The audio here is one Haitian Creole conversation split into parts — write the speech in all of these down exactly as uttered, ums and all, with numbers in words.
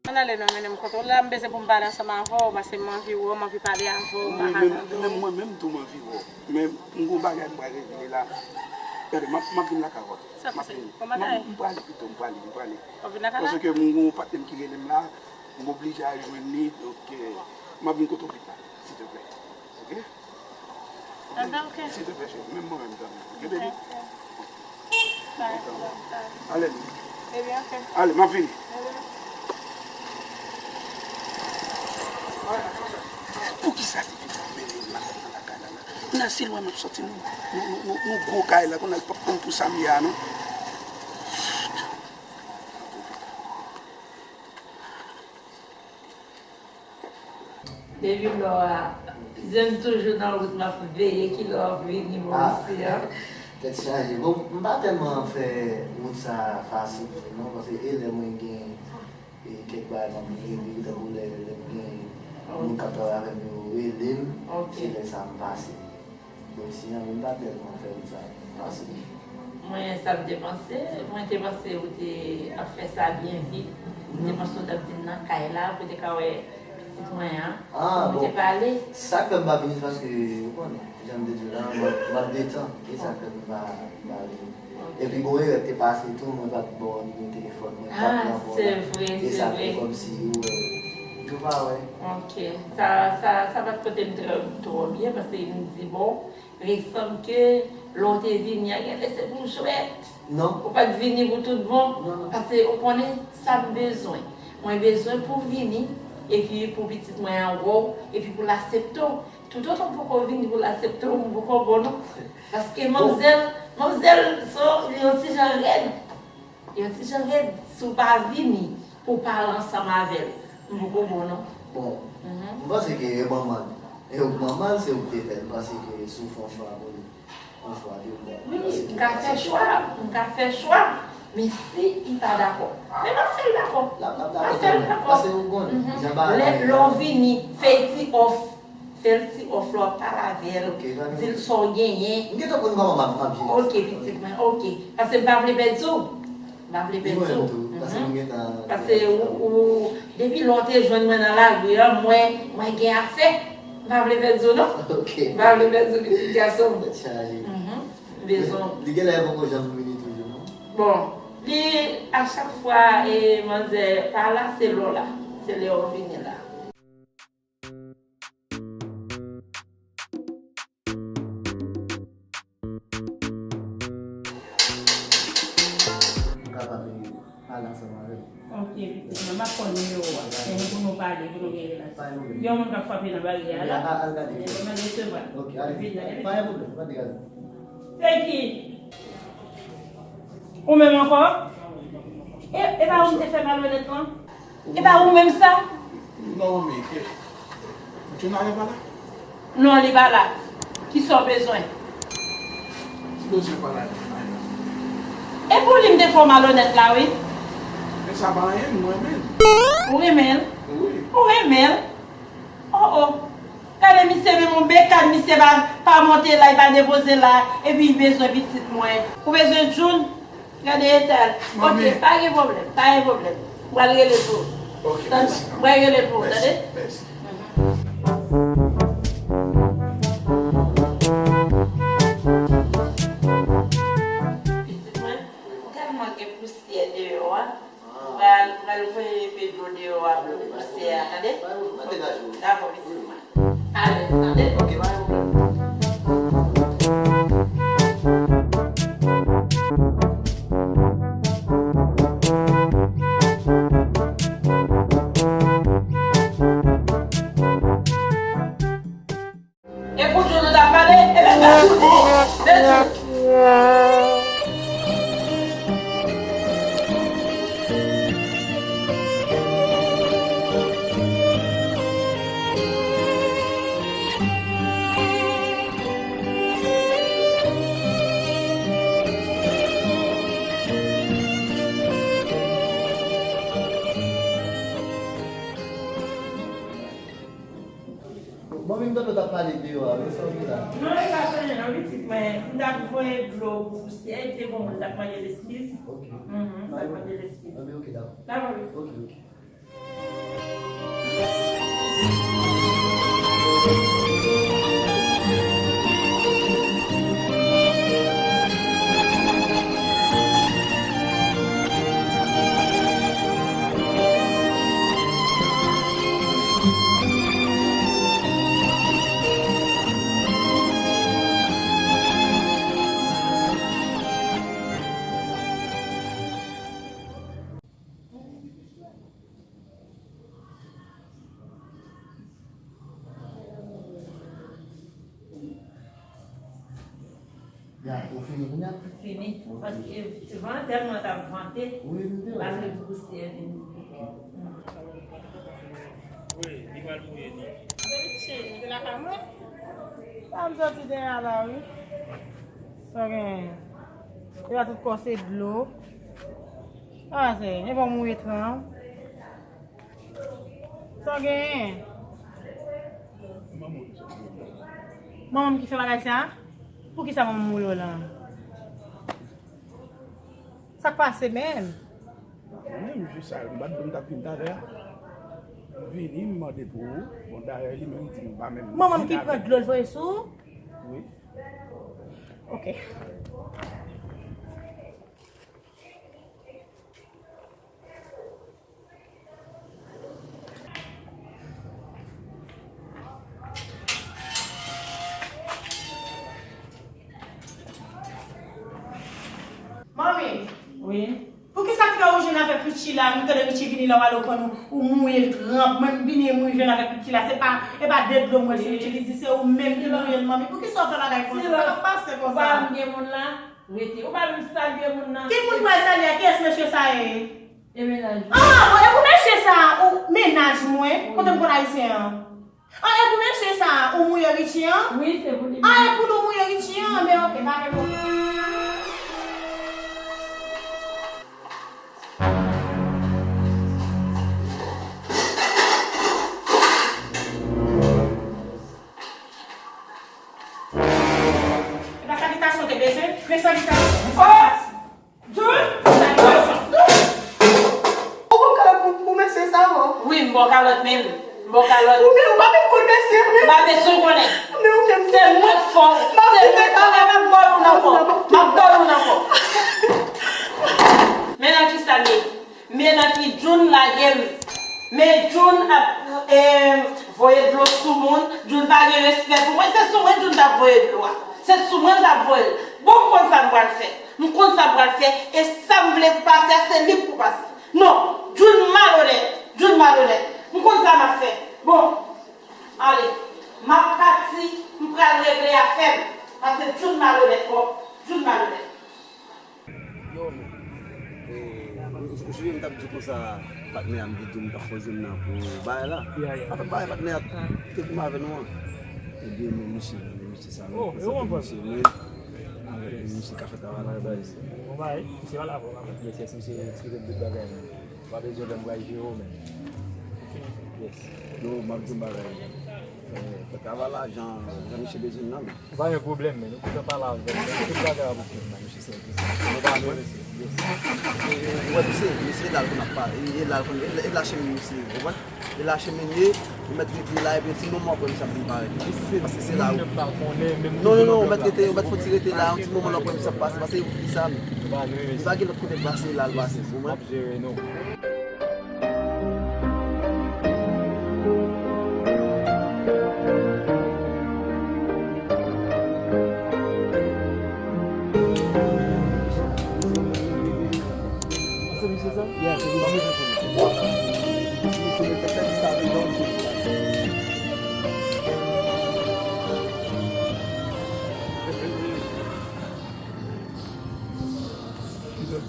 Ann ale non, mennen m kote w la, m bezwen pou m pale ansanm avè w, paske m anvi wè w, m anvi pale avè w, m pa ka tande w. Menm mwen menm tou, m anvi wè w. Men m gen yon bagay m pral regle la. Gade, m ap, m ap vin lakay ou. Sa pase? Bon bagay. M prale pito, m prale, m prale. W ap vin lakay la? Paske m gen yon patnè m ki rele m la, m oblije al jwenn li, donk, eh, m ap vin kote w pita, silteplè. Oke? Anben, oke. Silteplè, cheri, menm mwen menm tanmen. Oke, baby? Oke. Bye. Ale, baby. Ebyen, oke. Ale, m ap vini. Ebyen. Poukisa se te fè mennen m nan lakay la, la? Kounye a, se lwen m ap soti, nou, nou, nou, nou, nou gwo kay la, kounye a, l p ap konn pou sa m ye a, non. Depi lò a, zen toujou nan wout, m ap veye kilè w ap vini, mwen osi, an. Tèt chaje. Bon, m pa tèlman fè wout sa fasil, non, paske e lè mwen gen, e, kèk bagay m ap rele, tankou lè, lè m gen moun k ap travay avè m yo rele m, se lè sa m pase. Bon, si an, m pa tèlman fè wout sa fasil. Mwen, sa m te panse, mwen te panse ou te ap fè sa byen vit. M te panse ou t ap vin nan kay la pou te ka wè pitit mwen an, pou nou te pale. Sa k fè m pa vini, se paske, ou konnen, jan m te di w la, m ap, m ap detan. E sa k fè m pa, pa vini. Epi, gon erè k te pase tou, mwen pa t ba w nimewo telefòn mwen, m pa t nan pò la. E sa k fè kòmsi ou wè, ou pa wè. Ok. Sa, sa, sa pa t pote m twò, twò byen, paske m di, bon, resanm ke lè w te vini an, genlè se pou jwèt. Non. Ou pa t vini pou tout bon. Non, non. Paske ou konnen sa m bezwen. Mwen bezwen pou w vini, epi pou pitit mwen an wè w, epi pou l aksepte w. Toutotan w poko vini pou l aksepte w, m poko bon non. Paske manmzèl, manmzèl, se yon, li yon ti jan rèd. Yon ti jan rèd, si w pa vini pou w pale ansanm avè l, m poko bon non. Bon, m panse ke e manman l. E manman l, se ou ki te fè l panse ke si w fè yon chwa pou li, yon chwa de bon. Wi, m ka fè chwa, m ka fè chwa. Men si li pa dakò, men m ap fè l dakò. M ap fè l dakò. Paske ou konn, jan bagay la. Lè, lè w vini, fè ti òf. Fè l ti òf la, w ap pale avè l. Di l sa w genyen. M gentan konn kòman m ap, m ap jere. Ok, pitit mwen, ok. Paske m pa vle pèdi w. M pa vle pèdi w. Paske ou, ou, depi lè w te jwenn mwen nan lari an, mwen, mwen gen afè. M pa vle pèdi w non. Ok. M pa vle pèdi w, pitit gason m. Tèt chaje. Bezwen. Li genlè poko janm vini toujou non. Bon, li, a chak fwa, e, manzè pa la, se lè w la. Se lè w vini la. M kapab pale ansanm avè l. Ok, pitit mwen, m ap fè w nimewo a. Epi pou nou pale, pou nou gen relasyon. Gen yon moun k ap frape nan baryè a la. Al gade. Mwen resevwa l. Ok, ale. Vin la, vin. Pa gen pwoblèm, pa degaje. Se ki? Ou menm ankò? E, e pa ou m te fè malonèt lan? E pa ou menm sa? Non, men, e, Jonathan pa la? Non, li pa la. Kisa w bezwen? Ti bezwen pale avè l. E pou li m te fè w malonèt la, wi. Men sa pa anyen, m renmen l. Ou renmen l? Wi. Ou renmen l? Oh, oh. Gade misye, menm yon bekad misye pa, pa monte la, li pa depoze la, epi li bezwen pitit mwen. Ou bezwen June? Gade eta l. Ok, pa gen pwoblèm, pa gen pwoblèm. M pral rele pou ou. Ok, mèsi. M pral rele pou ou, tande? Mèsi, mèsi. Pitit mwen, ou tèlman E pou Djoul ou t ap pale, e men fè Djoul pou ou. Men Djoul. Manmi, m tande w t ap pale deyò a, wi, sa w gen la? Non, e pa fè anyen non, pitit mwen. M t ap voye dlo pou pousyè, epi te gon moun t ap mande leskiz. Ok. Mhm, m t ap mande leskiz. Anben, ok, dakò. Dakò, pitit. Ok, ok. Ya, ou fini kounye a? Fini. Ok. Paske vantè mwen t ap vante. Wi, m te wè. Paske pou pousyè vini. Ok. Wi, li pral mouye tou. Cheri, se lakay mwen? Sa m soti deyò la, wi. Sa genyen? Epa tout kò se dlo. Sa se, e bon mouye tran. Sa w genyen? Manman m ki fè bagay sa? Poukisa manman m woule w lan? Sa k pase menm? Mwen menm, jis sa, m pa t di w m t ap vin talè a. M vini, m mande pou ou. Bon, dayè, li menm di m pa menm vin avèk. Manman m ki pran dlo l voye sou ou? Wi. Ok. Manmi. Wi. Poukisa k fè ou jwenn avèk Richie la? M tande Richie vini la, w ale w konn ou, ou mouye l tranp. Mwen, m vini, m jwenn avèk Richie la. Se pa, e pa de dlo m wè sou Richie. Li di se ou menm ki mouye l, manmi. Poukisa w fè bagay konsa? Sa pa pase konsa. Ou pa wè m gen moun la? Rete. Ou pa menm salye moun nan. Ki moun pral salye a? Kiyès mesye sa ye? E mennaj ou. Ah, bon, e pou mesye sa a, ou, mennaj mwen, kote m konn ayisyen an? Ah, e pou mesye sa a, ou mouye Richie an? Wi, se pou li. Ah, e pou nou mouye Richie an? Men ok, pa gen pwoblèm. E pa salitasyon te bezwen, men salitasyon. Oh! Jul! Ou konn kale pou, pou mesye sa, ho? Wi, m ba w kalòt menm. M ba w kalòt. Ou menm, ou pa menm konn mesye, menm. M pa bezwen konnen. Men ou menm. Se mwen k fò. Se mwen k fò, m ap ba w youn ankò. M ap ba w youn ankò. Men nan kisa m ye. Men nan ki Jun lage m. Men Jun ap, eh, voye dlo sou moun. Jun pa gen respè pou mwen. Se sou mwen Jun t ap voye dlo a. Se sou mwen l t ap voye l. Bon, m konn sa m pral fè. M konn sa m pral fè. E sa m vle pase a, se li k pou pase. Non, Jun malonèt. Jun malonèt. M konn sa m ap fè. Bon, ale. M ap pati. M pral regle afè m. Paske Jun malonèt twòp. Jun malonèt. Yo, men, e, ou, ou sonje m t ap di konsa, patnè a m te di m t ap fè jwenn nan pou bagay la. Ya, ya. An fèt, bagay patnè a te koum avè nou an. Ebyen, men misye, men misye sa, men misye, men avèk men misye ka fè travay la, guys. Bon bagay, misye pa la, bon, yes, yes, misye eksplike m tout bagay, men. Pa bezwen fè m voyaje, yo, men. Yes. Yo, m ap di yon bagay. Eh, fè travay la, jan, jan misye bezwen nan, men. Pa gen pwoblèm, men. Nou kontan pale avè m, men. Tout bagay ap oke, men. Misye sèvis. Nou pa bezwen, yes. Ou wè, misye, misye la l konn ap pale. E la l konn, e la, e la chemine misye, ou konprann? E la chemine, ou mèt rete la, epi yon ti moman apre misye ap vin parèt. Paske se la. Non, non, non, ou mèt rete, ou mèt fon ti rete la, yon ti moman apre misye ap pase, paske li sa, men. Li pa gen lòt kote l pase, la l pase, ou konprann? Jere nou. Se misye sa? Yeah, se misye. Misye mete tèt li sa devan misye.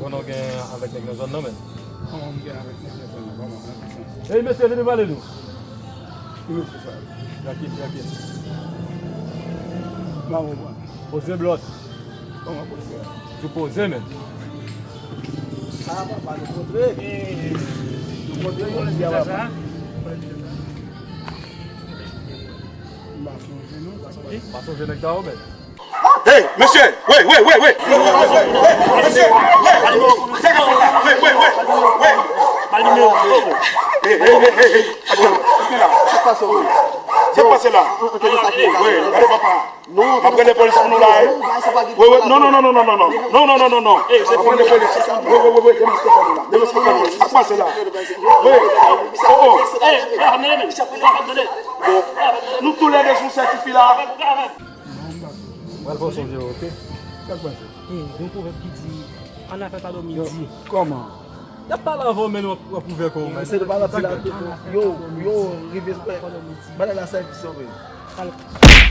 Kòman w gen avèk nèg nan zòn nan menm? Kòman m gen avèk nèg nan zòn nan? Kòman? Nan ki sans? Ey, mesye, vini pale nou. Ki mesye sa? Trankil, trankil. M pa konprann. Poze blòs. Kòman poze? Tou poze, men. A, papa, nou kontre. Nou kontre jodi a, papa. M pa sonje, non. Pa sonje nèg sa yo, men. Hey, mesye! Wi, wi, wi, wi! Mesye! Wi, wi, wi, wi! Hey, hey, hey, hey, hey! Sa k pase la? Sa k pase la? Wi, gade papa. M ap rele polis pou nou la, wi. Wi, wi, non, non, non. Non, non, non, non, non. M ap rele polis. Wi, wi, wi, wi, demontre sa nou la. Demontre sa nou la. Sa k pase la? Wi. Oh, oh. Nou toulède sou sètifika la. Pral fè w sonje, oke? Sa k pase? E, gen yon pwovèb ki di, an afè pa dòmi di. Kòman? Y ap pale avè w, men w ap, w ap ouvè kò w, men. Se pa nan pale avè w. Yo, yo, rive, bagay la sèvis yo, men.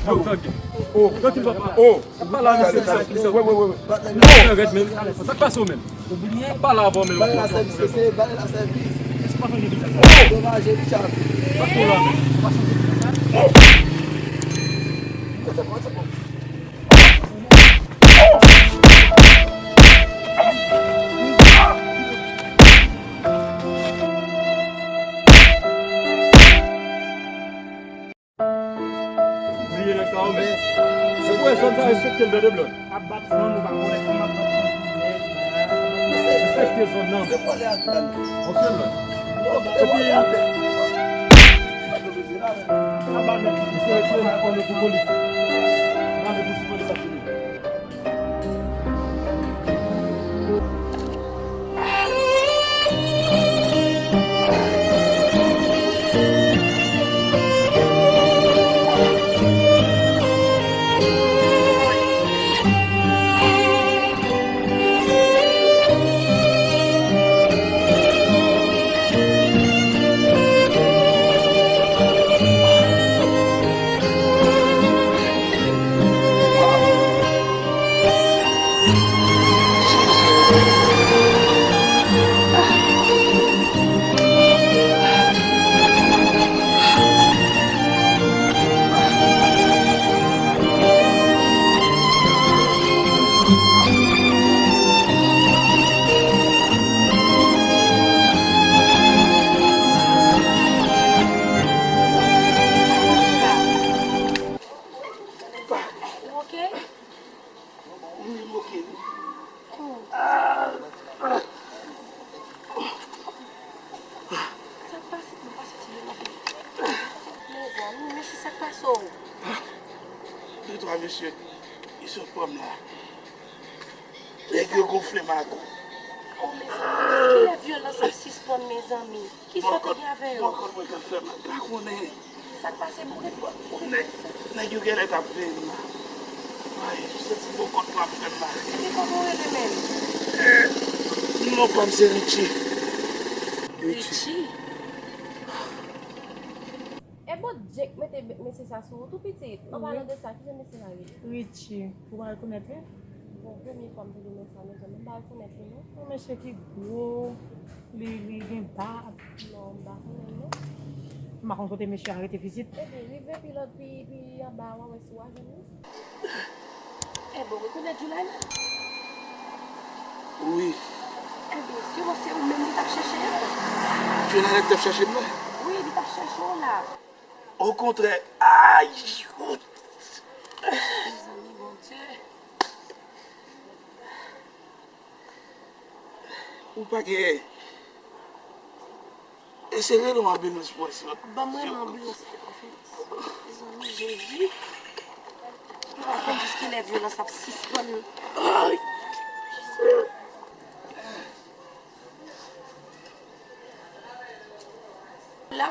Yo, tanke. Oh, tranquille, papa. Oh. Y ap pale avè w, se sa, se sa. Wi, wi, wi, wi. Non, rèd, men. Sa k pase w, men? Ou bliye? Y ap pale avè w, men. Bagay la sèvis, se bagay la sèvis. Èske w pa sonje Richard? Domaje Richard. Pase w la, men. Ou pa sonje Richard sa? Bliye nèg sa yo, men. Se pou zòn sa respekte l, tande blòd. Ap bat fanm, ou pa konnen fanm ap bat fanm. Respekte zòn nan. Ok, blòd. Epi, ap bat nèg, misye retire nèg kòne pou polis. Gade pou si polis ap vini. Ou oke? Wi, m oke, wi. Sa k pase? Mwen pase ti byen nan figi. Mezanmi, mesye, sa k pase w? De twa mesye, ki sot pran m la. Nèg yo gonfle mago. O, mezanmi, kilè vyolans ap sispann, mezanmi? Kisa w te gen avè yo? Mwen konn mwen ka fè, mwen pa konnen. Sa k pase pou ou? Nèg, nèg yo genlè t ap veye m la. Ay, se ti bokòt mwen ap fè m la. Epi kòman w rele menm? Eh, non pa m se Richie. Richie. Richie? E Bondye k mete mesye sa sou ou tou pitit. An palan de sa, kijan mesye sa rele? Richie. Ou pa rekonèt li? Bon, premye fwa m tande non sa, mezanmi, m pa rekonèt li non. Yon mesye ki gwo, li, li gen bab. Non, m pa konnen l non. M pa konn kote mesye a rete pitit. Ebyen, rive pi lòt, pi, pi anba a, w a wè si w a jwenn li. Ebyen, w rekonèt Julian? Wi. Ebyen, si w se ou menm li t ap chèche a. Julian t ap chèche m la? Wi, li t ap chèche w la. Okontrè, ay! Mezanmi, Bondye. Ou pa gen. Eseye rele yon anbilans pou wè si yo. Ban mwen yon anbilans. Mezanmi, Jezi. Mwen pa konn jiskilè vyolans ap sispann. Ay. Hola,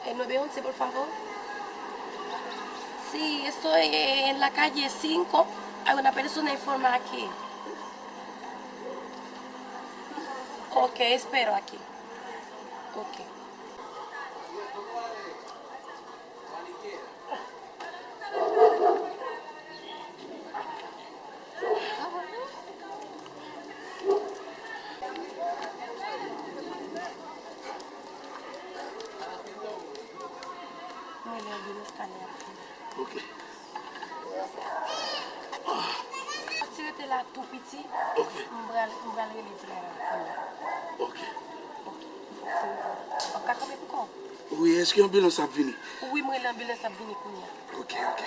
eh, nueve once, por favor. Sí, estoy en la calle cinco. Hay una persona enferma aquí. Ok, espero aquí. Ok. Ok. Ti rete la tou piti. Ok. M pral, m pral rele Clara kounye a. Ok. Ok. W ap ka kanpe pou kò w? Wi, èske anbilans ap vini? Wi, m rele anbilans ap vini kounye a. Ok, ok.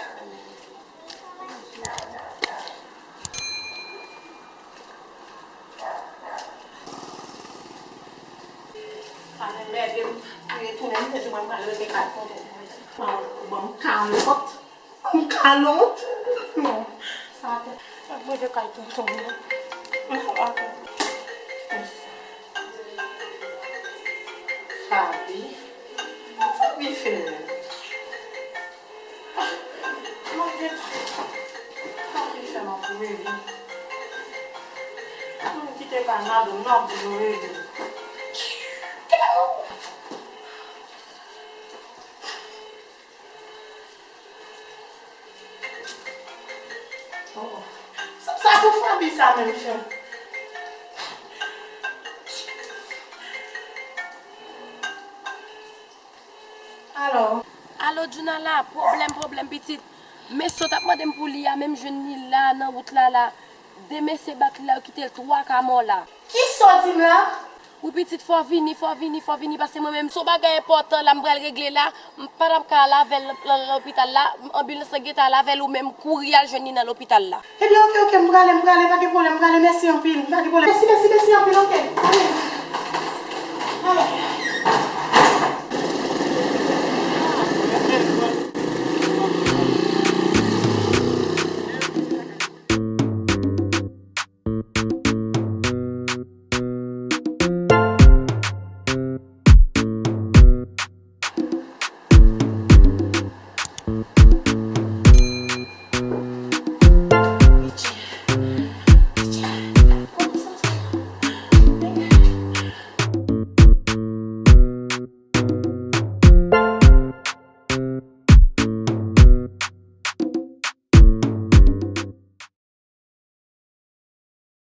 Sa anmède m, m retounen, m te di mwen m pral rete kay tonton mwen. Bon, m kalòt. M kalòt. Non, sa te. Mwen rete kay tonton mwen. Fabi. Fabi fè menm. Mwen gen tan. Sa ki fè m ap rele. Mwen kite kay madanm nan pou m rele. Oh, oh. Sa, sa pou Fabi sa menm fè. Alo. Alo, Djounala, pwoblèm, pwoblèm, pitit. Mesye w t ap mande m pou li a, menm jwenn li la, nan wout la, la. De mesye bat li la, yo kite l twa ka mò la. Kisa w di m la? Wi, pitit, fò w vini, fò w vini, fò w vini, paske mwen menm, se yon bagay enpòtan la, m pral regle la, m pa t ap ka al avè l nan, nan, nan lopital la, anbilans lan gentan al avè l, ou menm, kouri al jwenn li nan lopital la. Ebyen, oke, oke, m prale, m prale, pa gen pwoblèm, m prale, mèsi anpil, pa gen pwoblèm. Mèsi, mèsi, mèsi anpil, oke. Ale. Ale.